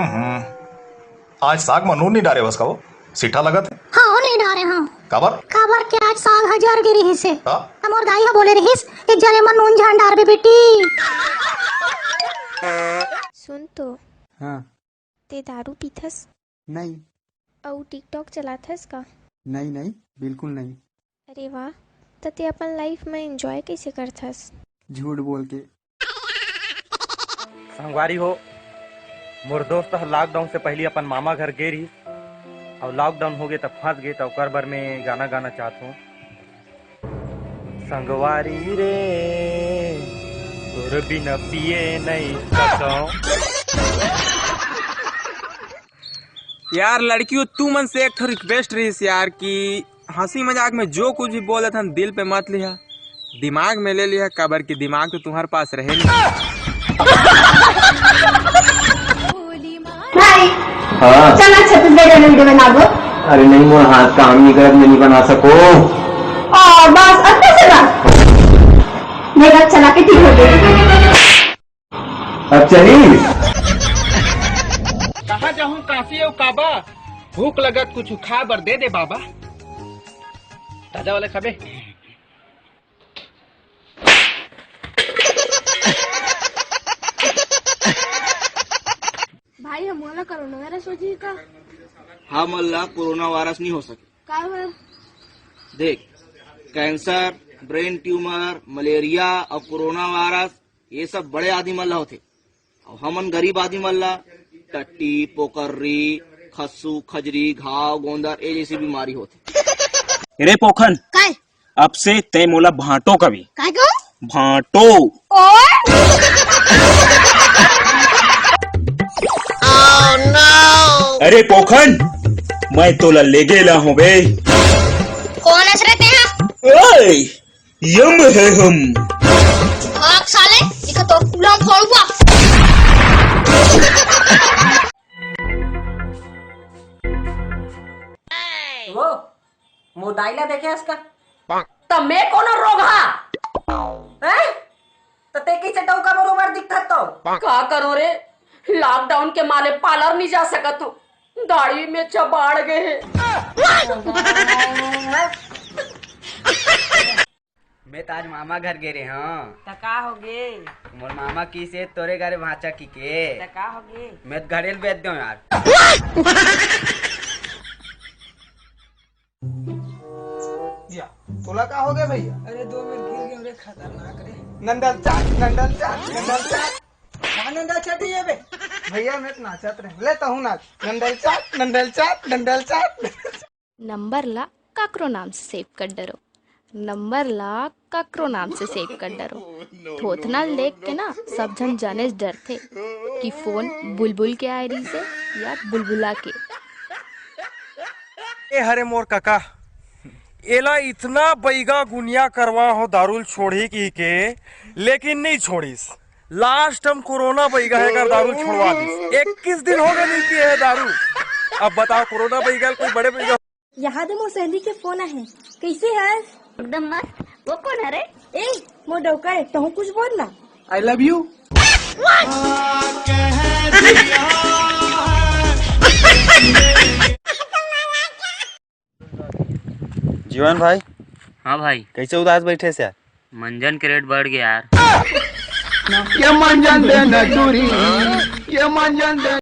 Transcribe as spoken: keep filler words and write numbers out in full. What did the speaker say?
हम्म, आज साग म नून नहीं डारे हवस का वो? सीठा लगत हे। हाँ, नहीं डारे हँव। काबर? काबर के आज साग ह जर गे रिहिस हे। हाँ? त मोर दाई ह बोले रिहिस कि जरे म नून झन डारबे बेटी। सुन तो। हाँ। ते दारू पीथस? नहीं। अउ TikTok चलाथस का? नहीं, नहीं, बिल्कुल नहीं। अरे वाह, त ते अपन life में enjoy कइसे करथस? झूठ बोल के। संगवारी हो, मोर दोस्त ह lockdown से पहिली अपन मामा घर गे रिहिस, अउ lockdown होगे त फंस गे, त ओकर बर में गाना गाना चाहत हूँ। संगवारी रे, तोर बिना पिए नहीं सकौं। यार लड़कियों, तू मन से एक ठो request रहिस यार कि हंसी मजाक में जो कुछ भी बोलत हन, दिल पे मत लिहा, दिमाग में ले लिहा, काबर कि दिमाग तो तुम्हारे पास रहे नहीं। भाई, हाँ। चल ना छत्तीसगढ़ी video बनाबो। अरे नहीं, मोर हाथ काम नहीं करत, मैं नहीं बना सकूं। और बस, अतना से बस। मेरा चला के ठीक हो गया। अब चली। कहाँ जाहूँ काशी अउ काबा, भूख लगत कुछ खाए बर दे दे बाबा। ताजा वाला खाबे। भाई, हमन ला कोरोना वायरस हो जाही का? हमन ला कोरोना वायरस नहीं हो सके। काबर? देख, कैंसर, ब्रेन ट्यूमर, मलेरिया और कोरोना वायरस, ये सब बड़े आदमी मन ला होथे। और हमन गरीब आदमी मन ला टट्टी, पोकर्री, खस्सू, खजरी, घाव, गोंदर, ये जैसी बीमारी होथे। रे पोखन, काय? अब से तैं मोला भांटो कबे। काय कहूं? भांटो। ओए! अरे पोखन, मैं तोला लेगे ला हूं बे। कोन हस रे तें हा? ओए, यम है हम। भाग साले, इका तोर कुला फोड़ूंगा। वो मोर दाई ला देखे हस का? त मैं कोनो रोगहा? हैं? त ते कइसे डउका बरोबर दिखत तो? का करो रे, lockdown के मारे parlour नहीं जा सकत हूँ, दाढ़ी में चबाड़ गए है। मैं त आज मामा घर गे रहे हूँ। त का होगे? मोर मामा किहिसे तोरे घरे भांचा किके। त का होगे? मैं त घड़ेल बेच दो यार। या, तोला का होगे भैया? अरे दो मिनट गिर गए रे, खतरनाक रे। नंदल चाट, नंदल चाट, नंदल चाट। का नंदल चाट ये बे? भैया मैं त नाचत रहे, ले तहूँ नाच। नंदल चाट, नंदल चाट, नंदल चाट। नंबर ला काकरो नाम से save कर डरो। नंबर ला काकरो नाम से save कर डरो। थोथना ल देख के ना सब झन जानेच डरथे कि फोन बुलबुल के आए रहिसे या बुलबुला के। ए हरे मोर कका, एला इतना बैगा गुनिया करवा हो दारू ल छोड़ही कहिके, लेकिन नहीं छोड़िस। Last हम कोरोना बैगा हे कर दारू ल छोड़वा दिस। इक्कीस दिन हो गए नहीं पिए हे दारू। अब बताओ कोरोना बैगा ल कोई बड़े बैगा। यहाँ दे मोर सहेली के फोन आहे। कैसे है? एकदम मस्त। वो कौन है रे? ए, मोर डौका है, तहूँ कुछ बोल ना। I love you। जीवन भाई। हाँ भाई। कैसे उदास बैठे से यार? मंजन के रेट बढ़ गया यार। ये मंजन देना चोरी, ये मंजन देना